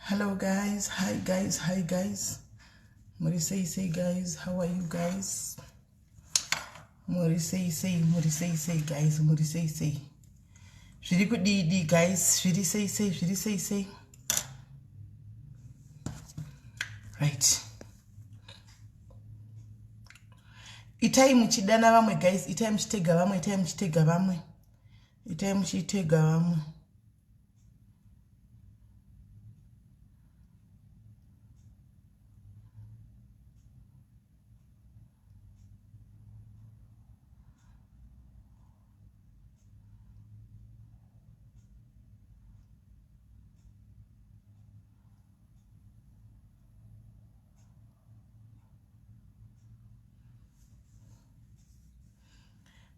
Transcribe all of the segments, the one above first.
Hello guys, hi guys, hi guys. Muri sei sei guys, how are you guys? Muri sei sei, muri sei sei guys, muri sei sei. Zviri kudidi guys, zviri sei sei, zviri sei sei. Right. Itai muchidana vamwe guys, itai muchitega vamwe, itai muchitega vamwe. Itai muchitega vamwe.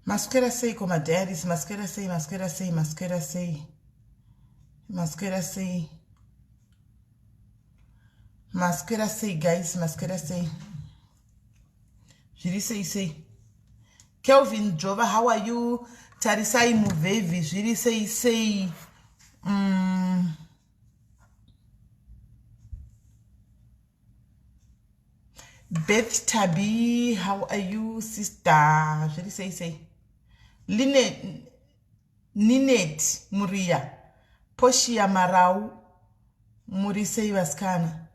Maswera seiko madiaries, maswera sei, maswera sei, maswera sei, maswera sei, maswera sei guys, maswera sei, zviri sei sei. Kelvin Jova, how are you? Tarisai Muvhevhi, zviri sei sei. Beth Tabi, how are you sister? Zviri sei sei. Line Ninet Muria, Poshia Marau, muri sei vasikana?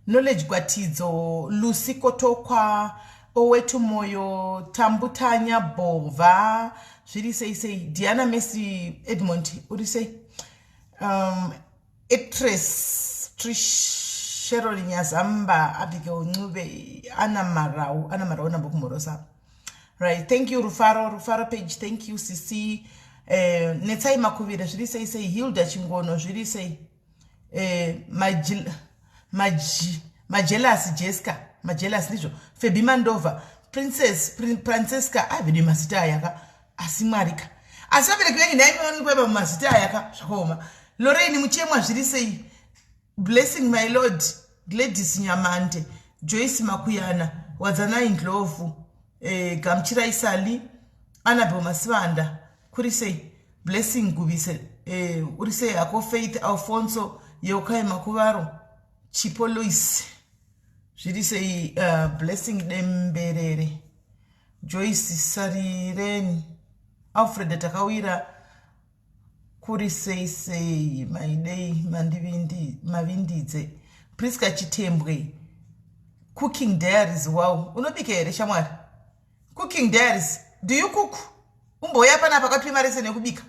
Knowledge Gwatidzo, Lucy Kotokwa, Owetu Moyo, Tambutanya Bova, zviri sei sei. Diana Messi Edmond, uri sei? Actress Trish Cheryl Nyazamba, Abigail Ncube, Anna Marau, Anna Marau nambokumhorosa. Right, thank you Rufaro, Rufaro page, thank you Sisi. Netsai Makuvira, zviri sei sei. Hilda Chingono, zviri sei. Majealous Jessica, Majealous ndizvo. Febi Mandova, Princess, Francesca, avedu mazita aya ka, asi Mwarika. Asi vabereki venyu nhai vanondipa mazita aya ka, zvakaoma. Lorraine Muchemwa, zviri sei. Blessing my Lord, Gladys Nyamande, Joyce Makuyana, Wadzanai Ndlovu, Gamuchirai Sali, Annabel Masivanda, kuri sei. Blessing Gubise, uri sei hako. Faith Alfonso, Yeukai Makuvaro, Chipo Louis, zviri sei. Blessing Demberere, Joyce Sarireni, Alfred Takawira, kuri sei sei. Maidei mavindidze. Priska Chitembwe, Cooking Diaries, wow, unobika here shamwari? Cooking Diaries, do you cook? Umbouya panapa akatipe marese nekubika.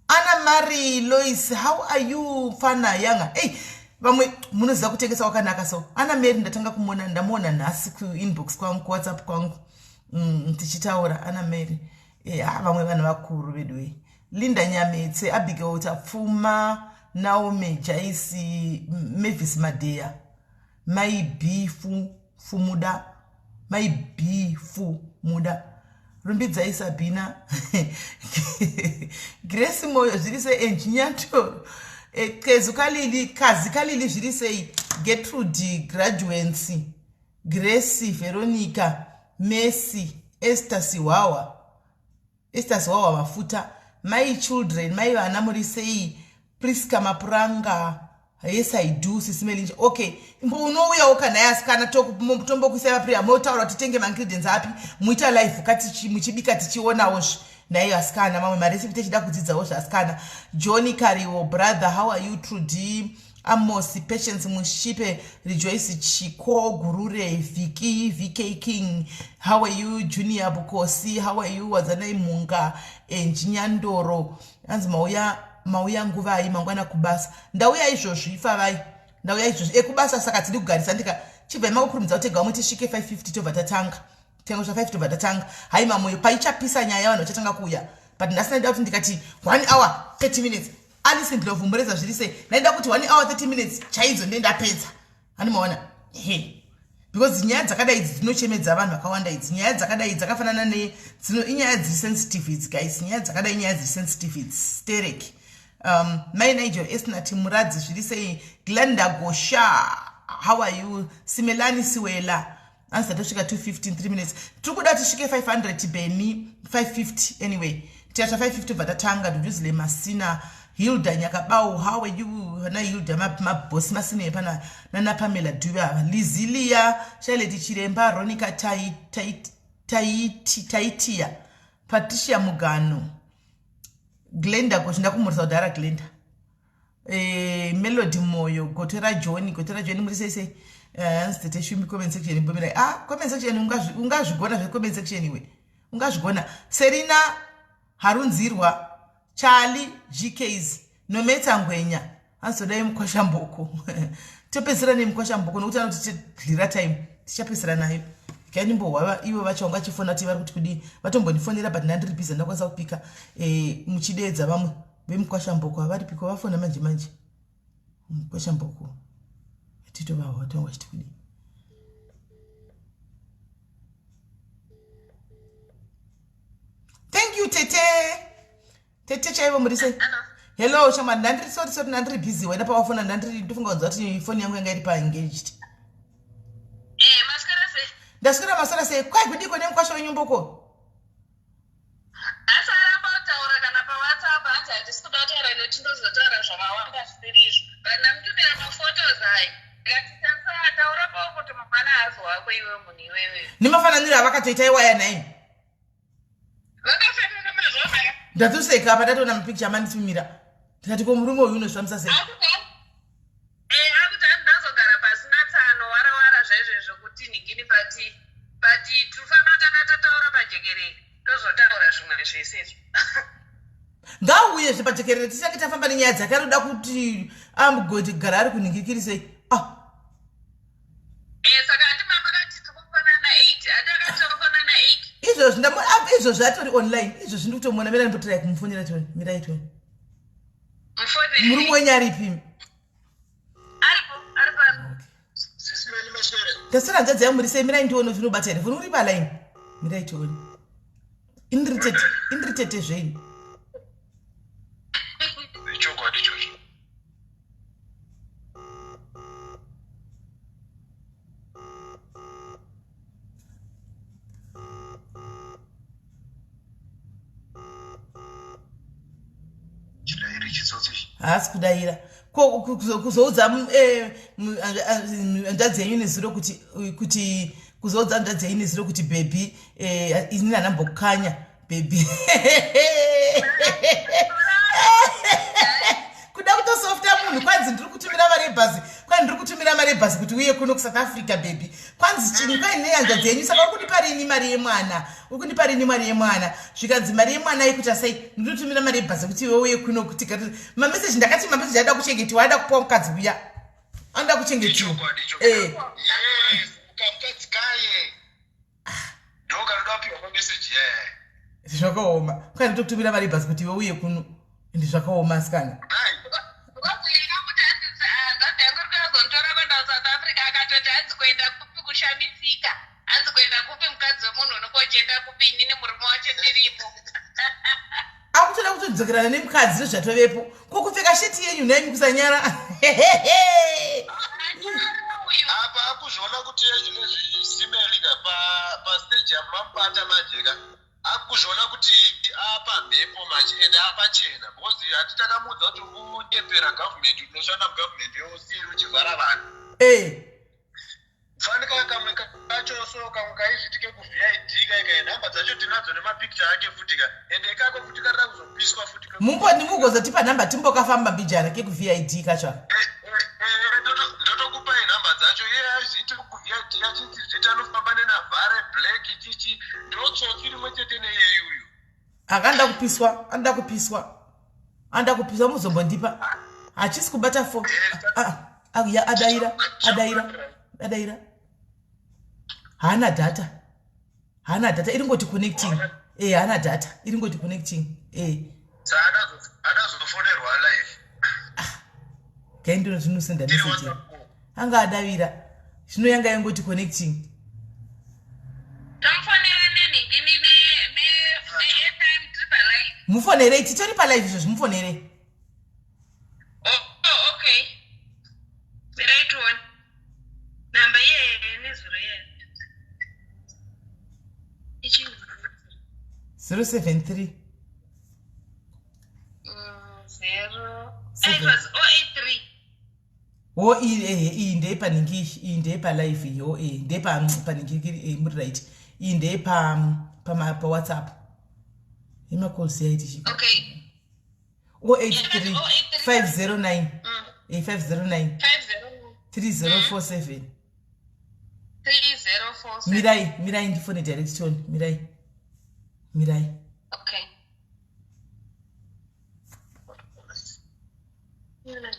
Anna Mary Lois, how are you fana yanga? Hey, vamwe munoziva kutengesa kwakanaka so. Anna Mary ndatanga kumuona, ndamuona nhasi kuinbox kwangu, kuWhatsApp kwangu. Tichitaura Anna Mary. Vamwe vanhu vakuru vedu. Linda Nyametse, Abigail Tapfuma, Naomi Jaisi, Mavis Madeya, Mai B Fumuda, Mai B Fumuda, Rumbidzai Sabina, Grace Moyo, zviri sei. Engineer Toro, Kezu Kalili, Kazi Kalili, zviri sei. Gertrude Graduates, Grace Veronica, Messi, Esther Siwawa, Esther Siwawa Mafuta, my children, mai vana muri sei. Priska Mapuranga, yes I do, Sisi Melinja. Okay, unouyawo kana asikana tombokuisai vapriya motaura kuti titenge maingredients api, muita live kati muchibika tichionawo zve naye asikana mamwe marecipe tichida kudzidzawo zveasikana. Johnny Kariwo, brother, how are you? Trudy Amos, Patience Mushipe, Rejoice Chiko Gurure, Vicky, VK King, how are you? Junior Bukosi, how are you? Wadzanai Munga, Enjinyandoro, anzi mauya mauya nguvai mangwana kubasa? Ndauya izvozvi ifavai, ndauya izvozvi ekubasa, saka tiri kugarisa ndika chibvai makukurumidza kutega vamwe tisvike 550 tobva tatanga. Tengo zva 5 tobva tatanga. Hai mamoyo paichapisa nyaya vanhu vachatanga kuuya. But nhasi ndaida kuti ndikati 1 hour 30 minutes. Alice Ndlovu Mureza, zviri sei? Ndaida kuti 1 hour 30 minutes chaidzo ndiye ndapedza. Hani maona? He. Because nyaya dzakadai idzi dzinochemedza vanhu vakawanda idzi. Nyaya dzakadai dzakafanana ne dzino inyaya dziri sensitive idzi guys. Nyaya dzakadai nyaya dziri sensitive idzi. Sterek. Mai Nigel Esnati Muradzi, zviri sei? Glenda Gosha, how are you? Simelani Siwela. Anzi tatosvika 215 3 minutes. Tiri kuda tisvike 500 Beni 550 anyway. Tiyatsva 550 tobva tatanga. Duduzile Masina, Hilda Nyakabau, how are you? Vana Hilda mabhosi Masina epana nana Pamela Dube ava. Lizilia, Charlotte Chiremba, Ronica Tai Tai Taiti Taitia, Patricia Mugano, Glenda Goshi ndakumhurisa kudhara Glenda. Eh, Melody Moyo, Gotera John, Gotera John muri sei sei? Eh, hanzi tete Shumi comment section imbomira. Ah, comment section ungazvigona zve comment section iwe. Ungazvigona. Serina Harunzirwa, Charlie GKs, Nometsa Ngwenya. Hanzi todai mukwasha mboko. Topedzisira nemukwasha mboko nokuti anoti tidlira time. Tichapedzisira nayo. Kainimbohwa ivo vacho vanga vachifona kuti vari kuti kudii. Vatombondifonera but ndandiri busy ndakwanisa kupika. Eh, muchideedza vamwe. Vemukwasha mboko havaripiko vafona manje manje. Mukwasha mboko. Titovawa tonga vachiti kudii. Thank you tete. Tete chaivo muri sei? Hello shamwari ndandiri sorry sorry ndandiri busy wena pawafona ndandiri ndofunga kunzwa kuti foni yangu yanga iri pa engaged. Eh, maswera sei? Ndaswera maswera sei? Kwai kudiko nemukwasha wenyu mboko? Nhasi aramba kutaura kana paWhatsApp hanzi handisi kuda kutaura nekuti ndozotaura zvakawanda zvisiri izvo but ndamutumira maphotos ayo ndikati tarisa taura pauri kuti mwana haazi wako iwewe munhu iwewe. Nemafananiro avakatoita iwaya nhai. Vakafanana mazvona ka. Ndatoseka apa ndatoona mapicture amanditumira ndikati ko murume uyu unozvifambisa sei? Eh, akuti hanzi ndazogara pasi natsano wara wara zvaizvezvo kuti nhingini but but tinofanira kutanga tataura pajekerere tozotaura zvimwe zvese izvo. Ngauye zve pajekerere titange tafamba nenyaya dzake anoda kuti amugoti gara ari kunhingirikiri sei ah. Eh, saka handi mama kati tikufanana 8 handi akati takafanana 8 izvozvi ndamu ah, izvozvi atori online izvozvi ndikutomuona mira ndimbotirai kumufonera tione mirai tione murume wenyu aripi tasira hanzvadzi yangu muri sei mirai ndione kuti unobata here foni uri palaini mirai tione indiri tete zvenyu haasi kudaira ko kuzoudza eh, hanzvadzi yenyu nezuro kuti kuti kuzoudza hanzvadzi yenyu nezuro kuti bhebhi eh, ini handambokanya bhebhi kuda kutosofta munhu kwanzi ndiri kutumira mari yebhazi kwanzi ndiri kutumira mari yebhazi kuti uye kuno kusouth africa bhebhi kwanzi chinyi kwai nehanzvadzi yenyu saka uri kundipa rini mari yemwana uri kundipa rini mari yemwana zvikanzi mari yemwana ikuita sei ndinotumira mari yebhazi kuti iwe uye kuno kuti mameseji ndakati mameseji ada kuchengetiwa ada kupiwa mukadzi uya anoda kuchengetiwa eh. Zvakaoma kwai nditokutumira mari yebhazi kuti iwe uye kuno ende zvakaoma asikana. Akutoda kutodzokerana nemukadzi ndozvatovepo ko kupfeka sheti yenyu nhaimi kusanyara. Apa akuzviona kuti zvinezvi simelika pastage yamamubata manje ka akuzviona kuti apa mhepo manje ende apachena because hati takamuudza kuti unyepera government unoshanda mugovernment yosieri uchivhara vanhu eh. Fanika kamwe kacho so kamwe kaizviti kekuVID kai kai nhamba dzacho tinadzo nemapicture ake futi ka ende ikako futi karida kuzopiswa futi mumboni mugozotipa nhamba timbokafamba mbijana kekuVID kacho aka eh, eh, eh, ndotokupai nhamba dzacho iye aizviiti kuVID achiti zviti anofamba nenavhare black chichi ndotsotsi rimwe chete neiyeyi uyu akanda kupiswa anoda kupiswa anoda kupiswa muzombondipa hachisi kubata fo ah, ah, ya adaira adaira adaira haana data haana data iri ngoti connecting e haana data iri ngoti connecting e akazofonerwa live ah, gaindino zvinosenda message anga adavira zvino yanga yangoti connecting mufonerei titori palive izvozvi mufonerei oh, oh, okay. Right one. Number yeah, nezuro yeah. 073. 0 Seven. It was 083. Wo iyi iyi ndeyepanhingi iyi ndeyepalive iyi o e ndeyepanhingi muri right iyi ndeyepa pawhatsapp yemacalls yaiti chi Okay. 083 509 509 50 3047. 3047. Mirai, mirai ndifone direct tone. Mirai, mirai. Okay. Hello.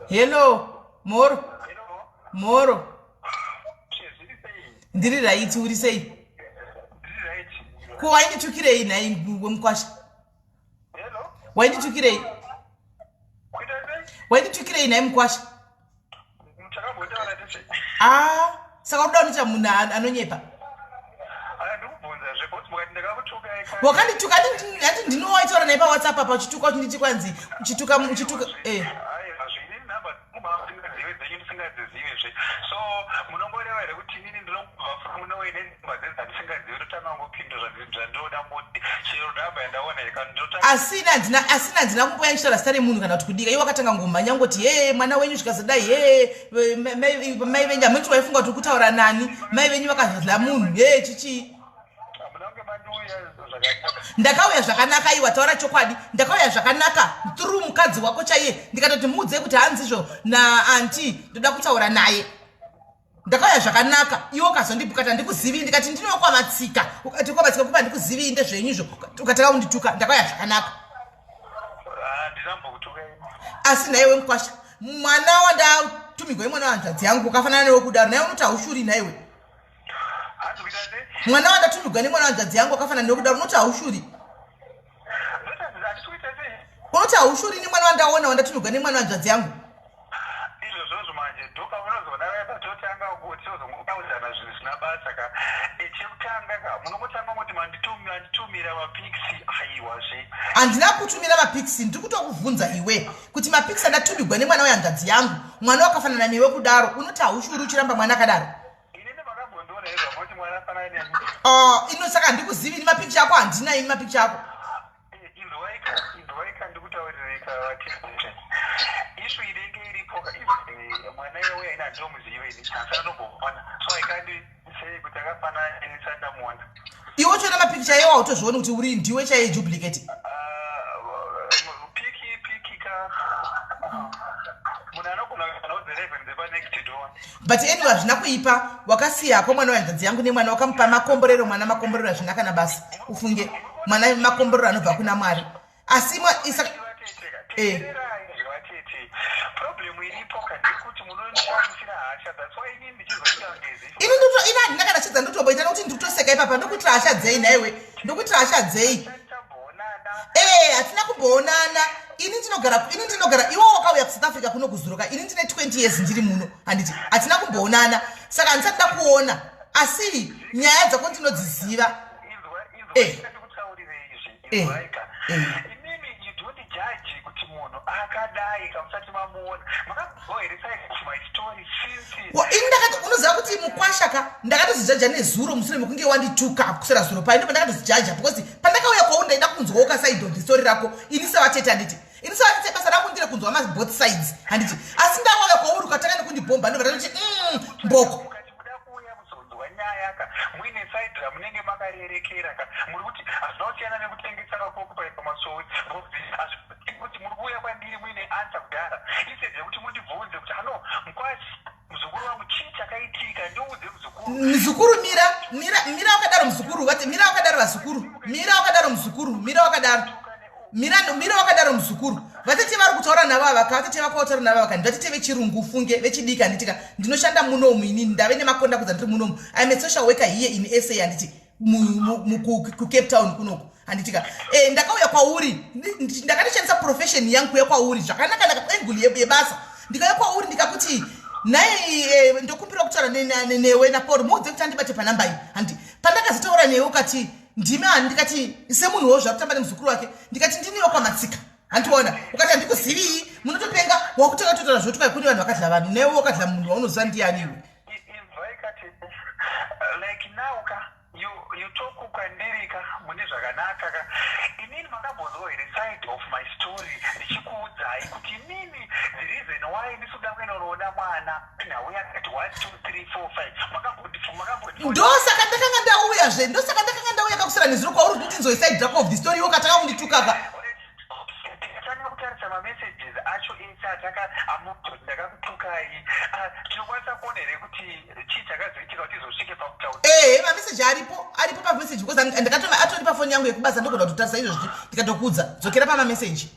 Hello, moro. Hello. Moro. Zviri sei? Ndiri right, uri sei? Ndiri right. Ko wainditukirei nhai wemukwasha? Hello. Wainditukirei? Kuita sei? Wainditukirei nhai mukwasha? Takambotaura tese. A, saka unoda unoita munhu anonyepa? Aya, ndikubvunza zvekuti mukati ndakakutuka. Wakandituka hati ndinowaitaura naye pawhatsapp apa uchituka, uchinditi kwanzi uchituka, uchituka. Aiwa, zvini nhamba dzangu dzenyu ndisingadzizivezve, so munongoreva here kuti inini ndinobva from nowhere nenhamba dzedzi dzandisingazivi, totanga ngopindura zvandinoda ngoti chero nhamba yandaona ikandotanga? Asina, handina, asina, handina kumboya ndichitaura zita remunhu kana kuti kudika. Iwe wakatanga ngomhanya ngoti, "He, mwana wenyu zvikazodai, he, mai venyu." Hamuti waifunga kuti uri kutaura nani? Mai venyu vakazodla munhu, he, chichii? Hamuna kunge mandiuya zvakanaka. Ndakauya zvakanaka. Iwa, taura chokwadi, ndakauya zvakanaka through mukadzi wako chaiye. Ndikatoti muudze kuti hanzizvo naaunty, ndoda kutaura naye. Ndakauya zvakanaka, iwe ukazondibhukata, "Ndikuzivi." Ndikati, "Ndinokwamatsika." Ukati, "Kwamatsika kupa ndikuzivi, ndezvenyuzvo." Ukatanga kundituka. Ndakauya zvakanaka. Handinambokutukai. Asi naiwe mukwasha, mwana wandatumigwa imwana wanzvadzi yangu ukafanana newe kudaro, naiwe unoti haushuri naiwe? Hanzi kuita sei? Mwana wandatumigwa nemwana wanzvadzi yangu akafanana newe kudaro, unoti haushuri? Handisi kuita sei? Unoti haushuri nemwana wandaona, wandatumigwa nemwana wanzvadzi yangu? Izvozvozvo manje ndoka munozoona patotanga kuti tozongotaudzana zvinhu zvisina basa ka. Chekutanga ka, munongotanga ngoti manditumira mapics, aiwazve. Handina kutumira mapics. Ndiri kutokubvunza iwe kuti mapics andatumigwa nemwana wehanzvadzi yangu, mwana wakafanana newe kudaro, unoti haushuri, uchiramba mwana akadaro? Inini makambondiona here zvamoti mwana afanana nemi? Ino saka handikuzivi ini. Mapikicha ako handina ini, mapikicha ako. Inzwaika, inzwaika, ndikutaurireka vatete. Issue inenge iripo ka, even mwana iwewe ina handizomuzive ini, handisana ndombomuona, so I can't say kuti akafanana neni sandamuona. Iwe uchiona mapikicha iwo hautozvioni kuti uri ndiwe chaiye duplicate? Piki ka, munhu anogona kana udze 11 dzepanext door. But anyway, hazvina kuipa. Wakasiyako mwana wehanzvadzi yangu nemwana, wakamupa makomborero. Mwana makomborero, hazvina kana basa. Ufunge mwana makomborero anobva kuna Mwari. Asi Vatete, teererai zvevatete. Problem iripo ka ndeyekuti munondishandisira hasha. That's why inini ndichizoita ngezi. Ini ndoto, ini handina kana chedza ndotomboita nokuti ndikutoseka ipapa. Ndokuitira hasha dzei nhaiwe? Ndokuitira hasha dzei? Tamboonana. Ee, hatina kumboonana. Ini ndinogara, iwe wakauya kuSouth Africa kuno kuzuruka. Ini ndine 20 years ndiri muno, handiti? Hatina kumboonana, saka handisati ndakuona, asi nyaya dzako ndinodziziva. Inzwa, inzwa, ndikutaurirei izvi. Inzwaika. Inini, you don't judge kuti munhu akadai kamusati mamuona. Makabva here side of my story since? Ini ndakati, unoziva kuti mukwasha ka, ndakatozijaja nezuro mushure mekunge wandituka kusera zuro pai. Ndipo ndakatozijaja because pandakauya kwauri ndaida kunzwawo kaside of the story rako. Ini sevatete, handiti? Ini sevatete basa rangu ndire kunzwa maboth sides, handiti? Asi ndauya kwauri ukatanga nekundibhomba, ndobva ndatoti, mboko." Mukati muda kuuya kuzonzwa nyaya ka, muine side ramunenge makarerekera ka, muri kuti hazvina kusiyana nekutengesa kakoko pamasowe, kuti muri kuuya kwandiri muine answer kudhara, instead yekuti mundibvunze kuti, "Hano mukwashi, muzukuru wangu, chii chakaitika? Ndiudze, muzukuru." Muzukuru, mira, mira, mira wakadaro muzukuru. Vati mira wakadaro vazukuru, mira wakadaro muzukuru, mira wakadaro, mira, mira wakadaro muzukuru. Vatete vari kutaura navo ava ka, vatete vakautaura navo ava ka, ndivatete vechirungu, funge vechidiki, handitika? Ndinoshanda munomu inini, ndave nemakonda kudza ndiri munomu. I'm a social worker here in SA, handiti? KuCape Town kunoku, handitika? Ndakauya kwauri, ndakatoshandisa profession yangu kuuya kwauri zvakanaka naka, angle yebasa. Ndikauya kwauri ndikakuti, "Nai, ndokumbira kutaura newe naPaul, muudze kuti andibate panhamba iyi," handi? Pandakazotaura newe ukati, "Ndimi ani?" Ndikati, semunhuwo zvakutamba nemuzukuru wake, ndikati, "Ndiniwo kwaMatsika," handiona? Ukati, "Handikuzivii, munotopenga." Wakutanga totaura zvoti kwai kune vanhu vakadla vanhu, newe wakadla munhu waunoziva ndiyani iwe. Inzwai kati like now ka you talk kwandiri ka mune zvakanaka ka. Inini makambonzwa here side of my story ndichikuudzai kuti inini the reason why ndisuda kuenda kunoona mwana nhau yakati 1 2 3 4 5? Makambondifo Ndosaka ndakanga ndauya zve, ndosaka ndakanga ndauya kakusera nezuro kwauri kuti ndinzwe side rako of the story. Iwe katanga kunditukaka. Tikatanga kutarisa mamessages acho ese ataka ndakakutukai, tinokwanisa kuona here kuti chii chakazoitika kuti izosvike pakutaura? Ehe, mameseji aripo, aripo pameseji, because ndakatova atori pafoni yangu yekubasa. Ndogona kutotarisa izvozvi ndikatokuudza. Dzokera pamameseji.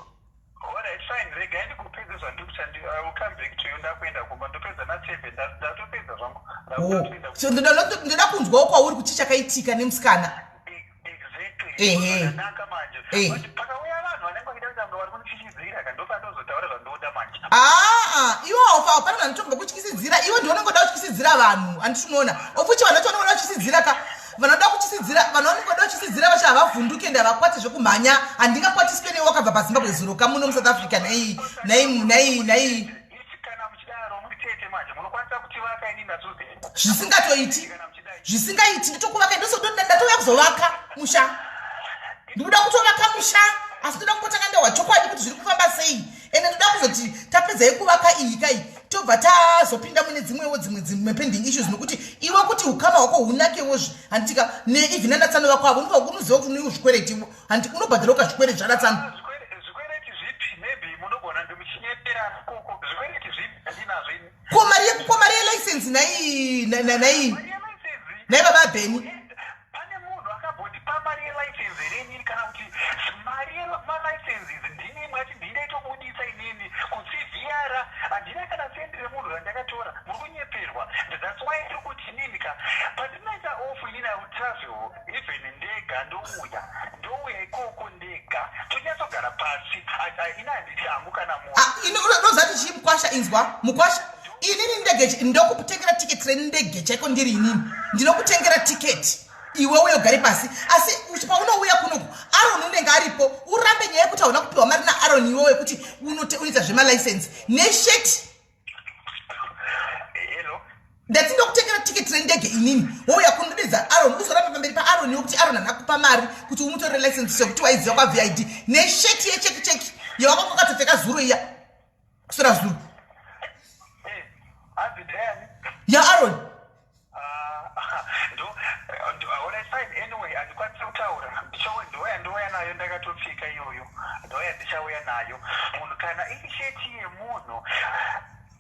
Alright, fine, regai ndigopedza zvandiri kuita. I will come back to you. Ndakuenda kumba, ndopedza na7, ndatopedza zvangu. Oh. So ndoda kunzwawo kwauri kuti chakaitika nemusikana. Exactly. Zvakanaka manje. But pakauya vanhu vanenge vachida kuita kunge vari kundityisidzira ka, ndopandozotaura zvandoda manje. Aa, iwe haufa, hapana vanhu tombo kutyisidzira. Iwe ndiwe unongoda kutyisidzira vanhu, handiti? Unoona ofuchi vanhu vacho vanongoda kutyisidzira ka, vanoda kutyisidzira vanhu, vanongoda kutyisidzira vacho havavhunduki ende havakwati zvekumhanya. Handingakwatiswe newe wakabva paZimbabwe zuro kamuno muSouth Africa. Nai nai nai nai. Isi kana muchidaro muri tete manje munokwanisa kutivaka ini naSusan. Zvisingatoiti. Kana muchidai. Zvisingaiti. Nditokuvaka, ndatouya kuzovaka musha. Ndikuda kutovaka musha, asi ndoda kumbotanga ndahwa chokwadi kuti zviri kufamba sei. Ende ndoda kuzoti tapedzai kuvaka iyi kai, tobva tazopinda mune dzimwewo dzimwe pending issues, nokuti iwe kuti ukama hwako hunakewozve, handitika? Neeven anatsano vako avo unoziva kuti uneiwo zvikweretiwo, handi? Unobhadhara ukazvikwereti zvanatsano. Zvikwereti zvipi? Maybe munogona ndimuchinyepera koko. Zvikwereti zvipi handinazvo ini. Ko mari yelicense nai nai nai baba Bheni? Pane munhu akambondipa mari yelicense here inini, kana kuti mari yemalicenses ndini imwe yacho ndindaitobudisa inini kuCVR? Handina kana sendi remunhu randakatora. Muri kunyeperwa. That's why ndiri kuti inini ka pandinoita off inini, I will travel even ndega, ndouya, ndouya ikoko ndega, tonyatsogara pasi. Ini handiti hangu kana munhu. Ah, unozati chii, mukwasha? Inzwa, mukwasha, inini ndege ndokutengera tiketi rendege chaiko. Ndiri inini ndinokutengera tiketi, iwe uye ugare pasi. Asi paunouya kunoku, Aron unenge aripo. Urambe nyaya yekuti hauna kupiwa mari naAron iwewe yekuti unoita zvemalicense nesheti. Hello. Ndati ndokutengera tiketi rendege inini, wouya kunodedza Aron, uzoramba pamberi paAron yokuti Aron haana kupa mari kuti umutorere license sekuti waiziva kwaVID, nesheti yecheki cheki yawakanga wakatopfeka zuro iya, kusora zuro. Hanzi ndeyani? YaAron. Alright, fine. Anyway, handikwanisi kutaura. Ndouya nayo ndakatopfeka iyoyo, ndouya, ndichauya nayo. Munhu kana iri sheti yemunhu,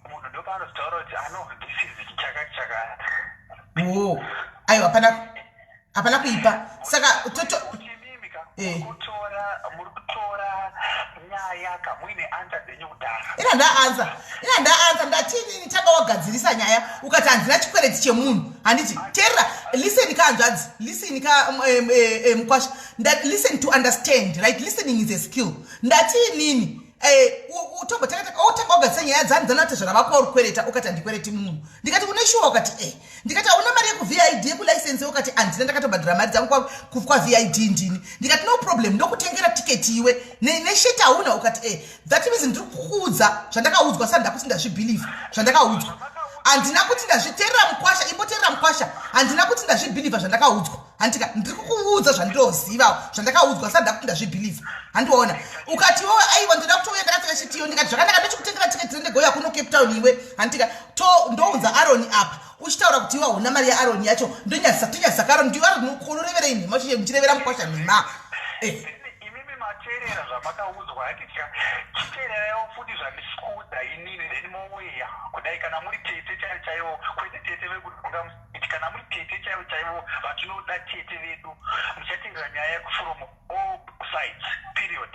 munhu ndopaanozotaura kuti ano this is chakati chakati. O, aiwa, hapana kuipa. Saka toto Kuti imimi ka muri kutora nyaya ka muine answer dzenyu kudhara. Ina ndaanza, ina ndaanza. Ndati inini tanga wagadzirisa nyaya, ukati handina chikwereti chemunhu, handiti? Terera, listen ka hanzvadzi, listen ka mukwasha. Listen to understand, right? Listening is a skill. Ndati inini otanga wagadzisa nyaya dzani dzanatezvara vako wauri kwereta, ukati handikwereti munhu. Ndikati une shuwa? Ukati eh. Ndikati hauna mari yekuVID, yekulicense? Ukati handina, ndakatobhadhara mari dzangu kwaVID ndini. Ndikati no problem, ndokutengera tiketi iwe nesheti hauna? Ukati eh. That means ndiri kukuudza zvandakaudzwa, sanda ndakuti ndazvibhilivha zvandakaudzwa. Handina kuti ndazviteerera, mukwasha, imboteerera, mukwasha. Handina kuti ndazvibhilivha zvandakaudzwa, handika? Ndiri kukuudza zvandinoziva, zvandakaudzwa, sanda kuti ndazvibhilivha, handiona? Ukati iwewe aiwa, ndoda kutouya ndakapfeka shetiyo. Ndikati zvakanaka, ndochikutengera tiketi rendege kuno Cape Town iwe, handika? To ndounza Aroni apa, uchitaura kuti iwe hauna mari yaAroni yacho. Ndonyadzisa, tonyadzisa kaAroni. Ndiwe Aroni unoreverei nhema, muchirevera mukwasha nhema, eh. Imimi mateerera zvamakaudzwa, handitya? Chiteereraiwo futi zvandikuudza inini, then mouya kudai kana muri tete chaivo chaivo, kwete tete vekudonga musiti. Kana muri tete chaivo chaivo vatinoda, tete vedu, muchateerera nyaya from all sides, period.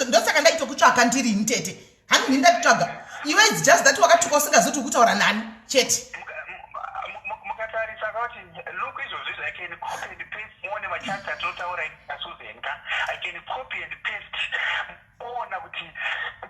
Ndosaka ndaitokutsvaka ndirini tete, handini ndakutsvaga iwe. It's just that wakatuka usingazoti ukutaura nani chete. Mukatarisa kati look, izvozvi I can copy and paste muone machats atinotaura naSusan ka. I can copy and paste kuona kuti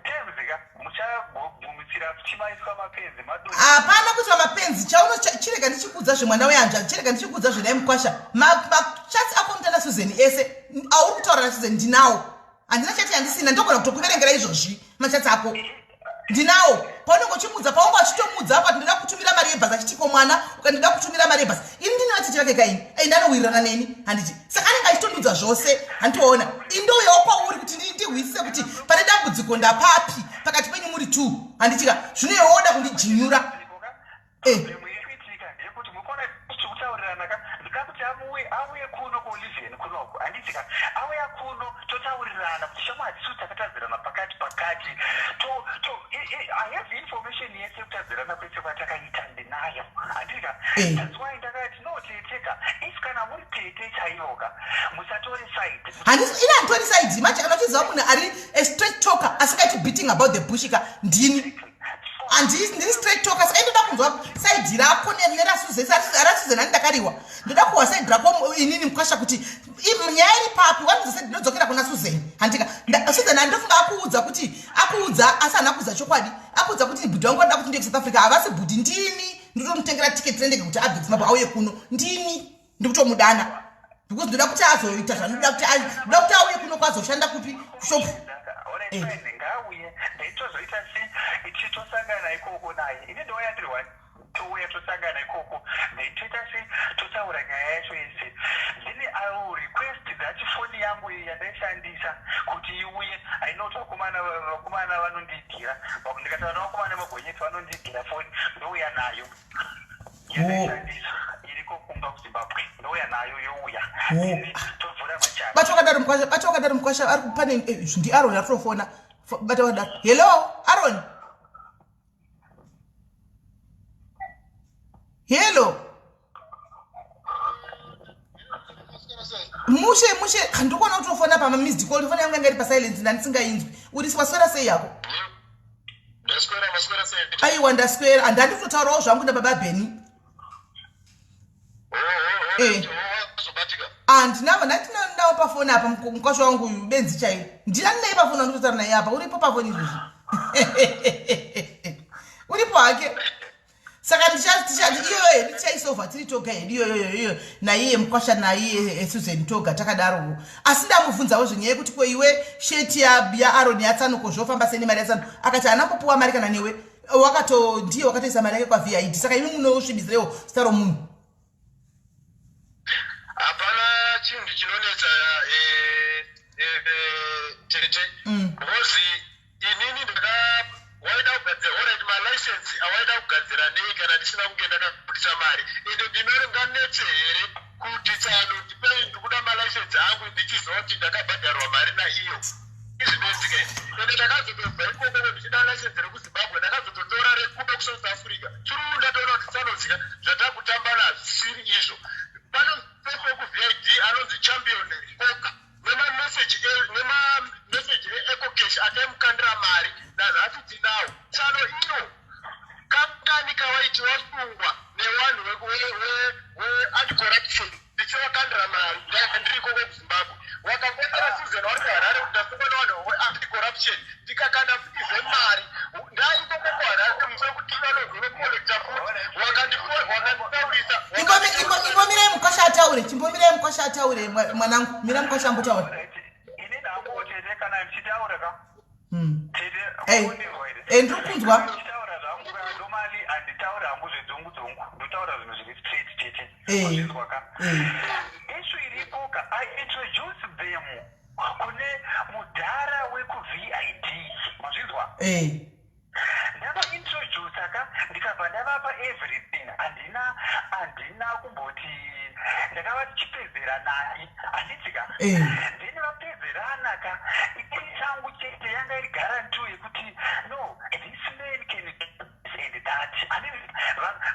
terms ka muchagumisira chimaiswa mapenzi mado. Hapana kuitwa mapenzi. Chauno chirega ndichikuudza zvemwana wehanzvadzi, chirega ndichikuudza zvenai mukwasha. Machats ako mutana Susan ese auri kutaura naSusan ndinawo. Handina chati yandisina, ndogona kutokuverengera izvozvi machats ako ndinawo. Paunenge uchimudza, paunge uchitomudza apa, ndinoda kutumira mari yebhasi, achitiko mwana ukandida kutumira mari yebhasi, ini ndine vatete vake kaini, ende anowirirana neni, handiti? Saka anenge achitondudza zvose, handitoona indouyawo kwauri kuti ndihwisise kuti pane dambudziko ndapapi pakati penyu muri two, handitika? Zvino iwe woda kundijinyura. Eh. Problem iri kuitika ndeyekuti mukaona tichikutaurirana ka, ndinoda kuti amuwe auye kuno kuOlivian kunoko, handiti ka? Auya kuno totaurirana kuti shamwari tisu takatadzirana pakati pakati to to I have information yese yekutadzirana kwese kwatakaita ndinayo, handiti ka? Eh. That's why ndakati no tete ka, if kana muri tete chaivo ka, musatore side. Handisi ini, handitori side. Manje kana uchiziva munhu ari a straight talker asingaiti beating about the bush ka, ndini. Handisi, ndiri straight talker. Saka indoda kunzwa side rako nerasuzen. Rasuzen ani ndakariwa, ndoda kuhwa side rako inini mukwasha, kuti nyaya iri papi. Wandiza side, ndinodzokera kuna Susan, handika? Susan handofunga akuudza kuti akuudza, asi haana kuudza chokwadi. Akuudza kuti bhudhi wangu anoda kuti ndiye kuSouth Africa. Havasi bhudhi, ndini ndinotomutengera tiketi rendege kuti abve kuZimbabwe auye kuno. Ndini ndikutomudana because ndoda kuti azoita zvanoda kuti ndoda kuti auye kuno kwazoshanda kupi, kushop. Alright, fine, ngauye, ndaitozoita se tichitosangana ikoko naye. Ini ndouya ndiri one, touya tosangana ikoko, then toita se totaura nyaya yacho yese. Then I will request that foni yangu iyi yandaishandisa kuti iuye. I know kuti vakomana vanondiigira. Ndikataura navakomana vemagonyeti vanondiigira foni, ndouya nayo yandaishandisa iriko kumba kuZimbabwe, ndouya nayo, youya. Then tovhura machati. Bata wakadaro mukwasha, bata wakadaro mukwasha. Ari pane ndiAron ari kutofona. Bata wakadaro. Hello Aron, hello. Mushe mushe, handikuona kutofona pamamissed call. Foni yangu yanga iri pasilence, ndandisingainzwi. Uri waswera sei yako? Ndaswera, maswera sei? Aiwa, ndaswera. Handandi kutotaurawo zvangu nababa Bheni. Wazobatika. Handinavo, ndandinawo pafoni apa mukwasha wangu uyu benzi chaiyo. Ndinani naye pafoni, anditotaura naye apa. Uripo pafoni izvozvi, uripo hake. Saka iyoyo hedu tichaisovha tiri toga hedu iyoyoyo iyo naiye mukwasha naiye Susan toga takadaro. Asi ndamubvunzawo zvenyaya yekuti ko iwe sheti yaAron yatsanuko zvofamba sei nemari yatsano? Akati haana kupuwa mari kana newe, wakato ndiye wakatoisa mari yake kwaVID. Saka imi munosvibisirewo zita romunhu. Hapana chinhu chinonetsa, tete, because inini ndaka waida kugadzira, alright, malicense awaida kugadzira nei kana ndisina kunge ndakabudisa mari? Ende ndinonganetse here kuti tsano ndipei, ndikuda malicense angu, ndichiziva kuti ndakabhadharwa mari naiyo? Izvinonzika. Ende ndakazotobva ikoko ndichida license rekuZimbabwe, ndakazototora rekuno kuSouth Africa through ndatoona kuti tsanodzika zvatakutamba nazvisiri izvo. Pano pese wekuVID anonzi Champion Coka nemameseji eEcoCash ataimukandira mari nanhasi tinawo. Tsano iyo kangani kawaiti wasungwa nevanhu weanticorruption ndichivakandira mari ndiri ikoko kuZimbabwe? Wakangotera Susan wari kuHarare kuti ndasungwa nevanhu weanticorruption, ndikakanda futi zvemari ndaikoko kuHarare musi wekuti vanozonokolekta futi, wakanditaurisa. Imbomirai mukwasha ataure, chimbomirai mukwasha ataure. Mwanangu, mira mukwasha ambotaura. Alright, ini ndangu tete, kana ndichitaura ka, tete, unondinzwa here? Eh, ndiri kunzwa. Ndichitaura zvangu ka, normally handitauri hangu zvedzungu dzungu, ndotaura zvinhu zviri straight, tete. Wazvinzwa ka? Eh. Issue iripo ka, I introduce them kune mudhara wekuVID, mazvinzwa? Eh. Ndavaintroduca ka, ndikabva ndavapa everything. Handina kumboti ndakavati chipedzeranai, handiti ka? Then vapedzerana ka, ini changu chete yanga iri guarantee yekuti no, this man can do this and that.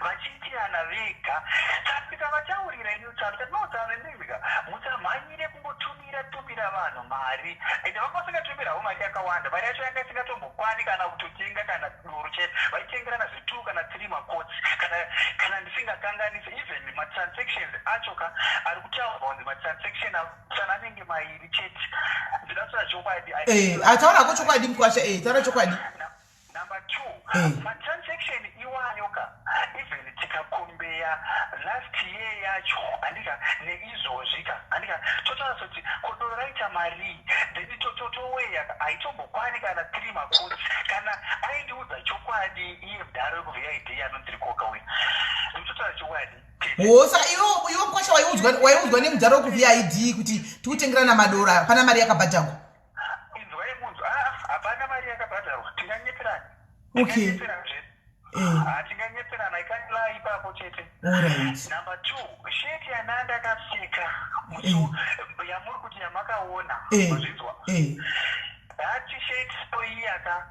Vachiitirana vega. Saka ndikavataurira ini tsano, kati no tsano, imimika musamhanyire kungotumira tumira vanhu mari. Ende vanga vasingatumirawo mari yakawanda, mari yacho yanga isingatombokwani kana kutotenga kana doro chete. Vaitengerana zve2 kana 3 makotsi, kana ndisingakanganisi. Even matransactions acho ka ari kutaurwa kunzi matransaction sana anenge mairi chete. Ndinoda kutaura chokwadi. Eh, ataurako chokwadi mukwasha, taura chokwadi. Number two, matransaction iwayo ka, even tikakombeya Tikaweya last year yacho, handika, neizvozvi ka, handika, totaura kuti kodoro raita marii, then toweya, haitombokwane kana three makotsi. Kana aindiudza chokwadi iye mudharo wekuVID anonzi Rikoka uyu, ndikutotaura chokwadi. Ho, saka iwe mukwasha waiudzwa nemudharo wekuVID kuti tikutengerana madora, hapana mari yakabhadharwa? Inzwai munzwa. Ah, hapana mari yakabhadharwa, tinganyeperani? Hatinganyeperana, ikanila ipapo chete. Number two, shirt yana ndakapfeka yamuri kuti yamakaona, mazvinzwa? That shirt iyaka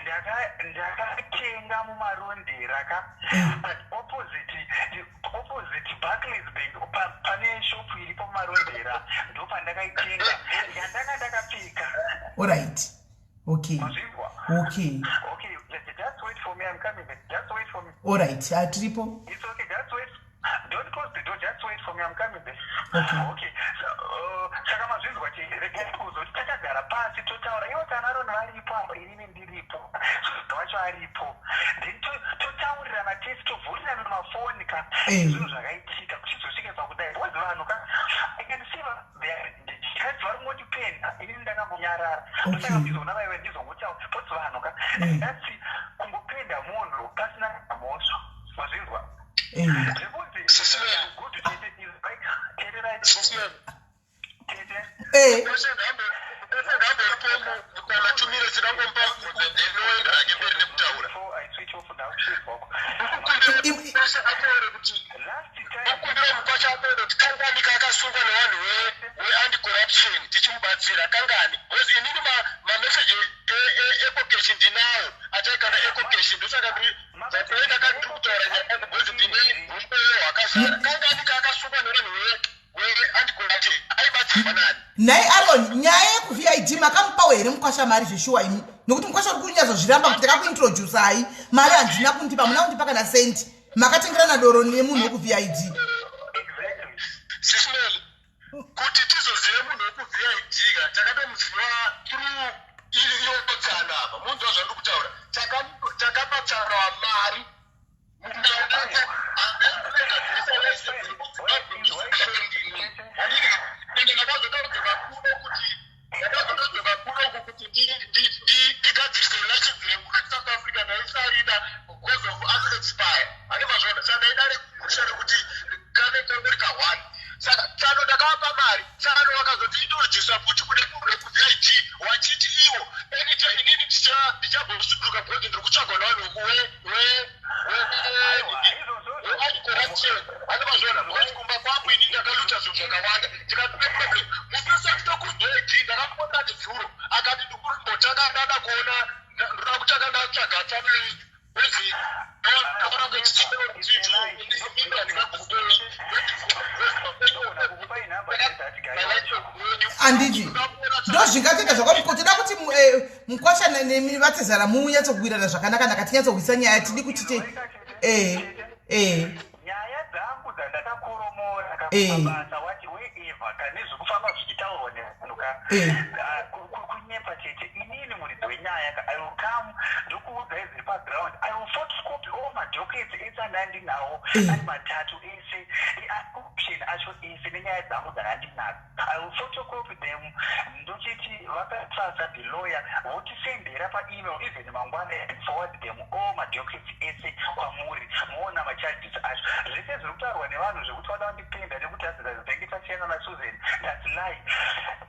ndakatenga muMarondera ka, but opposite Barclays Bank, pane shop iripo muMarondera, ndo pandakaitenga yandanga ndakapfeka. Alright, okay. Mazvinzwa? Okay. Okay, just wait for me, I'm coming back. Just wait for me. Alright, hatiripo. It's okay, just wait. Don't close the door, just wait for me, I'm coming back. Okay. Okay, so, saka mazvinzwa chi, regai kuzoti takagara pasi totaura ivo tanaRoni varipo apa, inini ndiripo, wacho aripo, then totaurirana tese, tovhurirana mafoni ka, zvinhu zvakaitika kuchizosvika pakudai, because vanhu ka, I can see just vari kungondipenda, inini ndakangonyarara. Saka ndizoona vaive ndizongotaura, because vanhu ka, that's kungopenda munhu pasina mhosva, mazvinzwa? Zvekunzi good tete is like, teererai tete. Kana tumire tinangompa ndinoenda hake mberi nekutaura. Before I switch off, ndakuchibva. Ataure kuti Last time okumbira mukwasha ataure kuti kangani kaakasungwa nevanhu veanti-corruption tichimubatsira, kangani? Because inini mameseji eEcoCash ndinawo ataikanda EcoCash, ndosaka ndakuenda kandiri kutaura nyaya yangu, because ndine rumbowo hwakazara. Kangani kaakasungwa nevanhu veanti-corruption? Aibatsirwa nani? Nhai Aron, nyaya yekuVID, makamupawo here mukwasha mari zveshuwa imi? Nokuti mukwasha uri kunyatsozviramba kuti takakuintroducai, mari handina kundipa, muna kundipa kana sendi, makatengerana doro nemunhu wekuVID. Exactly. Sis Melly, kuti tizozive munhu wekuVID ka, takatomuziva through iyo tsano apa. Munzwa zvandiri kutaura? Takapa tsano mari. Ende ndakazotodzoka kunoku kuti ndigadzirise license rekuti South Africa ndaisarida because of expire ane mazvona. Saka ndaida rekusha rekuti kane kangori ka1. Saka tsano ndakavapa mari, tsano vakazoti introdusa futi kune munhu wekuVID, wachiti iwo anytime inini ndichambosuduruka because ndiri kutsvagwa navanhu weanti-corruption, ane mazvona, because kumba kwangu ini ndakaluta zvinhu zvakawanda. Tikatine problem mufesi wachitokuVID, ndakamubona nezuro, akati ndikumbotanga ndada kuona, ndoda kutanga ndatsvaga tsano wezi. Ndogona inhamba that guy wacho. Handiti ndozvingatoita zvakamuko toda kuti mukwasha nemi vatezara munyatsokuwirana zvakanaka naka, tinyatsohwisa nyaya, tidi kuti te Nyaya dzangu dzandakakoromora kumabasa wati wherever kane zvekufamba zvichitaurwa nevanhu ka, ah, kunyepa chete. Inini muridzi wenyaya ka, I will come ndokuudzai zviri paground. I will photocopy all madocuments ese andandinawo, ari matatu ese, option acho ese nenyaya dzangu dzandandinadzo. I will photocopy them, ndochiti vakatsvaka the lawyer, votisendera paemail even mangwana, and forward them all madocuments ese kwamuri, moona macharges acho zvese zviri kutaurwa nevanhu zvekuti vada kundipenda nekuti hadzidza tasiyana naSusan. That's lie.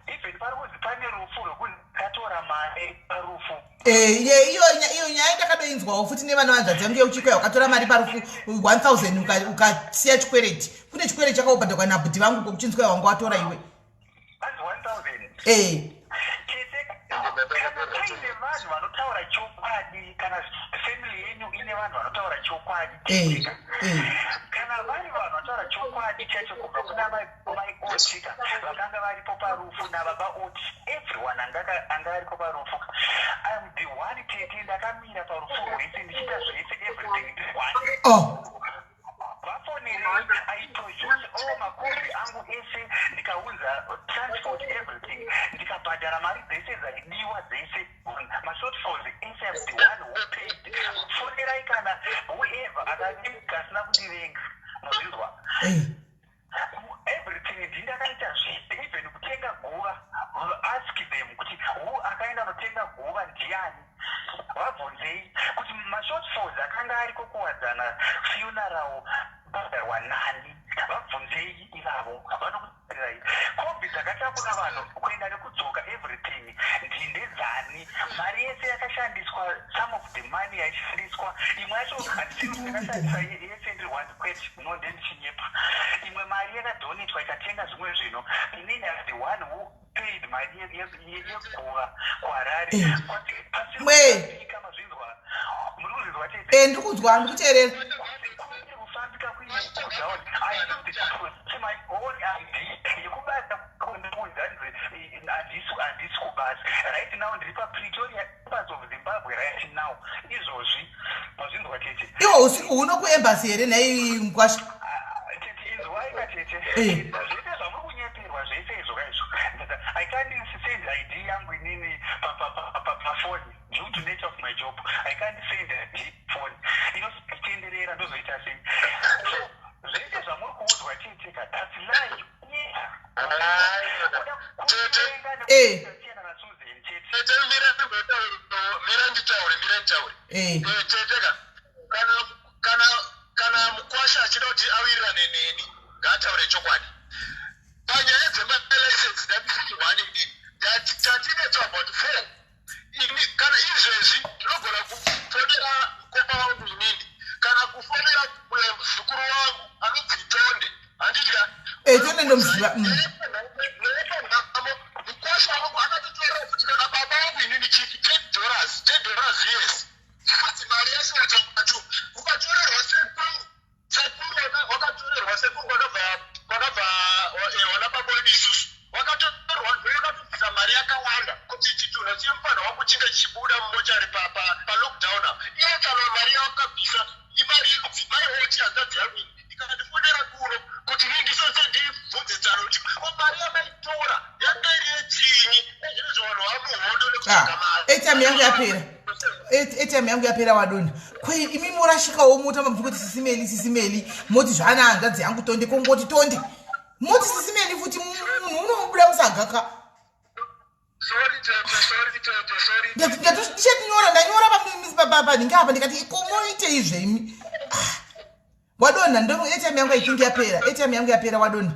Even pari kuzi pane rufu rwekuzi katora mari parufu. Iyo nyaya ndakadoinzwawo futi nevana vanzvadzi yangu yeuchikoya, wakatora mari parufu 1000 ukasiya chikwereti, kune chikwereti chakaubhadharwa nabhudhi vangu kokuchinzwa wanga watora iwe. Hanzi 1000? Eh. Tete, kana paine vanhu vanotaura chokwadi, kana family yenyu ine vanhu vanotaura chokwadi, tete, kana vari vanhu vanotaura chokwadi chacho kubva kuna mai Otika vakanga varipo parufu nababa Oti, everyone anga aripo parufu, I'm the one, tete, ndakamira parufu rwese ndichiita zvese, everything one. Vafonerei. I produce all makopi angu ese, ndikaunza transport, everything, ndikabhadhara mari dzese dzaidiwa dzese, mashortfalls ese. I'm the one who paid. Fonerai kana whoever akavenga asina kundivenga. Eh. Everything ndini ndakaita zvese, even kutenga guva. Ask them kuti who akaenda notenga guva ndiani. Vabvunzei kuti mashortfalls akanga ariko kuwadzana funeral bhadharwa nani. Vabvunzei ivavo, vanokutaurirai. Kombi dzakatakura vanhu kuenda nekudzoka, everything ndindedzani. Mari yese yakashandiswa, some of the money yaishandiswa, imwe yacho handisiri ndakashandisa yese ndiri one, kwete, no, ndendichinyepa. Imwe mari yakadonetwa ikatenga zvimwe zvinhu. Inini as the one who paid mari yeguva kuHarare. Mwe. Mazvinzwa? Muri kuzvinzwa, tete? Eh, ndiri kunzwa, ndikuteerera. Kufambika kuine down. I have my own ID yekubasa. Handisi kubasa right now, ndiri paPretoria Embassy of Zimbabwe right now, izvozvi. Mazvinzwa, tete? Iwo usiku huno kuembassy here, nhai mukwasha? Ah, tete, inzwaika, tete. Zvese zvamuri kunyeperwa zvese izvo kaizvo, I can't send ID yangu inini pafoni due to nature of my job. I can't send ID phone, inotenderera. Ndozoita sei? So zvese zvamuri kuudzwa, tete, that's lie. Tete, mira nditaure, mira nditaure. Tete ka, kana mukwasha achida kuti awirirane neni, ngaataure chokwadi panyaya dzemalicense. Ndandisiti one inini, tatinetso about four. Ini kana izvezvi ndinogona kufonera mukoma wangu inini, kana kufonera muzukuru wangu anonzi Tonde, handiti ka? Tonde ndomuziva. Mukwasha wangu akatotorera futi kana baba wangu inini chiki $10, $10, yes, futi mari yacho watatu ukatorerwa sekuru. Sekuru wakatorerwa sekuru, kwakabva wana baba wedu isusu, wakatorwa, wakatobvisa mari yakawanda kuti chitunha chemufana wako chinge chichibuda mumochari palockdown apa. Iye kana mari yawakabvisa imari mudzimai woti hanzvadzi yangu ini ikandifonera kuno kuti ini ndisose ndibvunze tsano kuti ko mari yamaitora yanga iri yechinyi. Ezvinezvo vanhu vamuhondo nekutsvaga mari. Airtime yangu yapera, airtime yangu yapera. Wadonha kwei imi? Murashikawo motamba muchingoti sisimeli, sisimeli, moti zvana hanzvadzi yangu Tonde, kongoti Tonde, moti sisimeli futi. Munhu unobuda musagaka. Sorry tete, sorry tete, sorry. Ndichatinyora, ndanyora panhingi apa, ndikati komoitei zveimi. Ah, wadonha. Ndo airtime yangu aithingi yapera, airtime yangu yapera. Wadonha.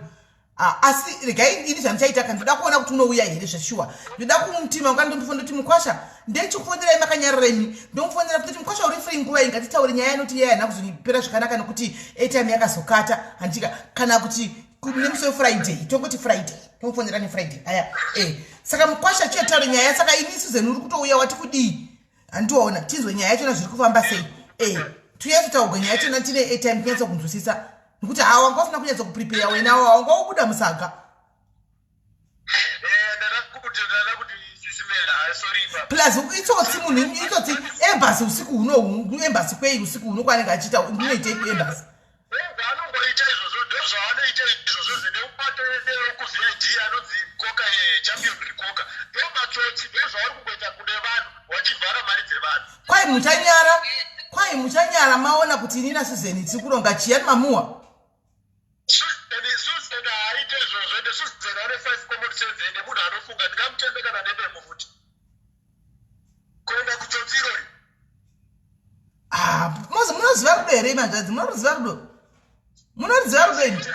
Ah, asi regai ini zvandichaita ka, ndoda kuona kuti unouya here zveshuwa. Ndoda kumutima wanga ndomufona kuti mukwasha, ndechikufonerai makanyarara imi. Ndomufonera kuti mukwasha, uri free nguva iyi? Ngatitaure nyaya inoti iye haina kuzopera zvakanaka nekuti airtime yakazokata, handika? Kana kuti nemusi weFriday, tongoti Friday, tomufonera neFriday aya. Saka mukwasha, chiyotaure nyaya. Saka ini Susan uri kutouya, wati kudii? Handiwaona, tinzwe nyaya yachona zviri kufamba sei. Tunyatsotaurwa nyaya yachona tine airtime, kunyatsa kunzwisisa, nekuti hawa wanga usina kunyatsa kuprepare wena, wanga wobuda musaga. Ndada kuti sisimela, sorry. Plus itsotsi munhu, itsotsi. Embassy usiku huno, embassy kwei usiku huno? Kwaanenge achiita, unoitei kuembassy? Zvaanongoita izvozvo, ndo zvaanoita izvozvo, zvine kuVID anonzi Koka, Champion Rikoka, ndo matsotsi, ndo zvavari kungoita kune vanhu, vachivhara mari dzevanhu. Kwai muchanyara, kwai muchanyara maona kuti ini naSusan tiri kuronga chiyani mamuwa. Susan haaite izvozvo, ende Susan ane five common sense, ende munhu anofunga. Ndingamutende kana nedemo futi kuenda kutsotsi irori? Ah, munoziva rudo here, manzvadzi? Munoruziva rudo? Munoruziva rudo imi?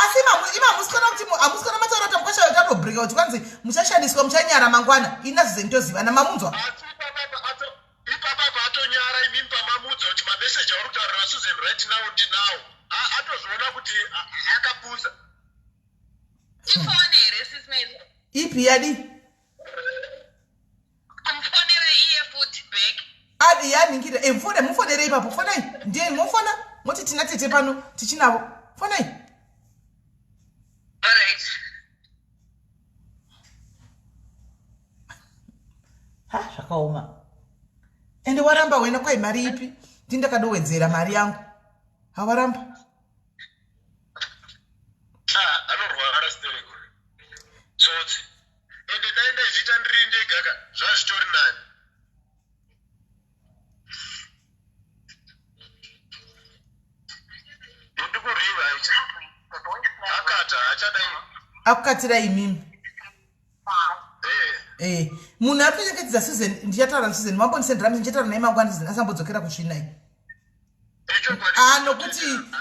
Asi ima hamusikona kuti hamusikona mataura kuti mukwasha tatobreaka kuti kwanzi muchashandiswa, muchanyara mangwana. Ini naSusan tozivana, mamunzwa. Asi ipapapa atonyara. Imimi pamamudza kuti mameseji auri kutaura naSusan right now ndinawo, atozviona kuti akapusa. Ifoni here, sismeli? Ipi yadi? Kumufonera iye futi back. Adi yaningirira. E, mufone, mufonere ipapo, fonai, ndiye mofona, moti tina tete pano tichinavo, fonai. Alright. Ha, zvakaoma. Ende waramba wena. Kwai mari ipi? Ndindakadowedzera mari yangu, hawaramba. Ah, anorwara stereko, tsotsi. Ende dai ndaizviita ndiri ndega ka, zvazvitori nani. kuriva akata achadai. Akukatira imimi. Eh. Munhu ari kunyeketedza Susan, ndichataura naSusan, mambondisendera message, ndichataura naye mangwana. Susan asambodzokera kusvinai. Ichokwadi. Ah,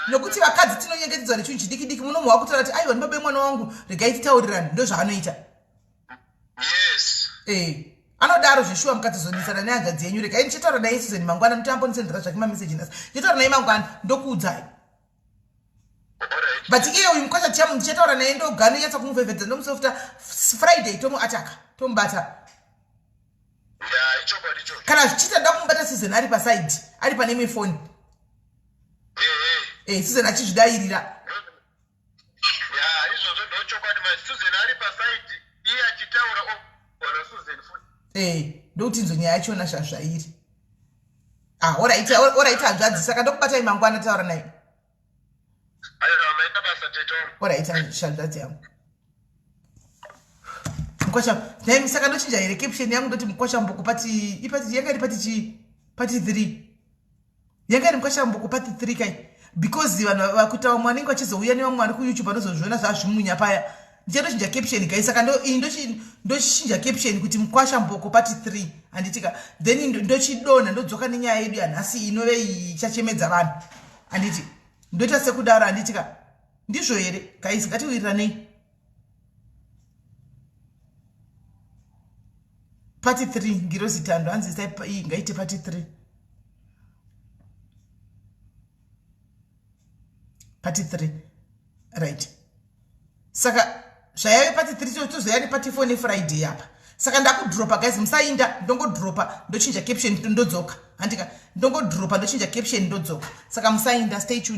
nokuti vakadzi tinonyengetedzwa nechinhu chidiki diki. Munomuhwa kutaura kuti, "Aiwa, ndibabe mwana wangu, regai titaurirani." Ndo zvaanoita. Anodaro zveshuwa mukatozonetsana nehanzvadzi yenyu. Regai ndichataura naye Susan mangwana, nokuti ambondisendera zvake mameseji nhasi. Ndichataura naye mangwana, ndokuudzai. But iye uyu mukwasha tichamu, ndichataura naye ndoga, ndonyatsa kumuvhevhedza, ndomusofta. Friday tomuataka, tomubata. Ya, ichokwadi ichocho. Kana zvichiita, nda kumubata Susan ari paside, ari pane imwe foni. Susan achizvidayirira. Ya, izvozvo ndochokwadi. Ma Susan ari paside, iye achitaura ona Susan futi. Ndokuti inzo nyaya yachona zvazvairi. Ah, alright, alright hanzvadzi, saka ndokubatai mangwana, taura naye. Aiwa, maita basa tete. Alright hanzvadzi yangu. Mukwasha nai, saka ndochinja here caption yangu? Ndoti mukwasha mboko part, ipart yanga iri part chii? Part 3 yanga iri mukwasha mboko part 3 kai, because vanhu vakuita vamwe vanenge vachizouya nevamwe vari kuYouTube vanozozviona zvazvimunya paya. Ndichatochinja caption, guys. Saka iyi ndochinja caption kuti mukwasha mboko part 3, handitika? Then ndochidonha, ndodzoka nenyaya yedu yanhasi inove ichachemedza vanhu, handiti? Ndoita sekudaro, handitika? Ndizvo here, guys? Ngatiwiriranei. Part 3, ngirozi tando hanzi iyi ngaite part 3, part 3, right? Saka zvayave part 3, tozoya nepart 4 neFriday apa. Saka ndakudropa, guys, musainda. Ndongodropa, ndochinja caption, ndodzoka, handika? Ndongodropa, ndochinja caption, ndodzoka. Saka musainda, stay tuned.